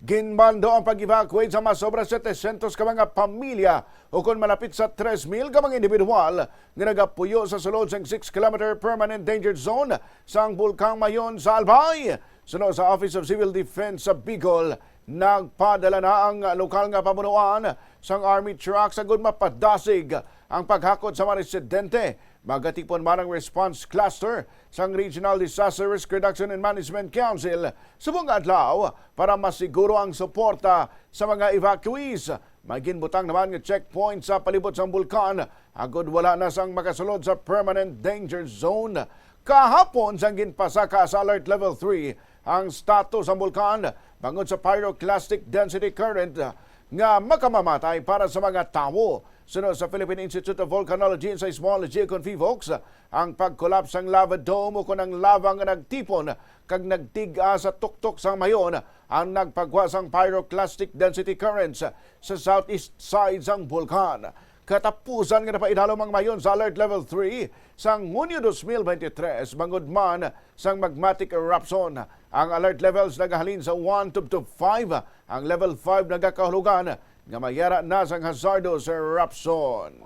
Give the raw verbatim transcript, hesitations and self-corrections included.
Ginmando ang pag-evacuate sa mas sobra setecientos ka mga pamilya, ukon malapit sa tres mil ka mga individual nga nagapuyo sa sulod sang six kilometer permanent danger zone sang Bulkang Mayon sa Albay. Suno sa Office of Civil Defense sa Bicol, nagpadala na ang lokal nga pamunuan sang army trucks agud mapadasig ang paghakot sa mga residente. Magatipon man ang response cluster sang Regional Disaster Risk Reduction and Management Council subong nga adlaw para masiguro ang suporta sa mga evacuees. May ginbutang naman nga checkpoint sa palibot sang bulkan agud wala na sang makasulod sa permanent danger zone. Kahapon sang ginpasaka sa Alert Level three ang status sang bulkan bangod sa pyroclastic density current nga makamamatay para sa mga tawo. Suno sa Philippine Institute of Volcanology and Seismology, kon PHIVOLCS, ang pagkolaps sang lava dome ukon ang lava nga nagtipon kag nagtig-a sa tuktok sang Mayon ang nagpagwa sang pyroclastic density currents sa southeast side sang bulkan. Katapusan nga napaidalom ang Mayon sa Alert Level three sang Hunyo dos mil bente tres, bangod man sang magmatic eruption. Ang alert levels nagahalin sa one to, to five, ang level five nagakahulugan nga mayara na sang hazardous eruption.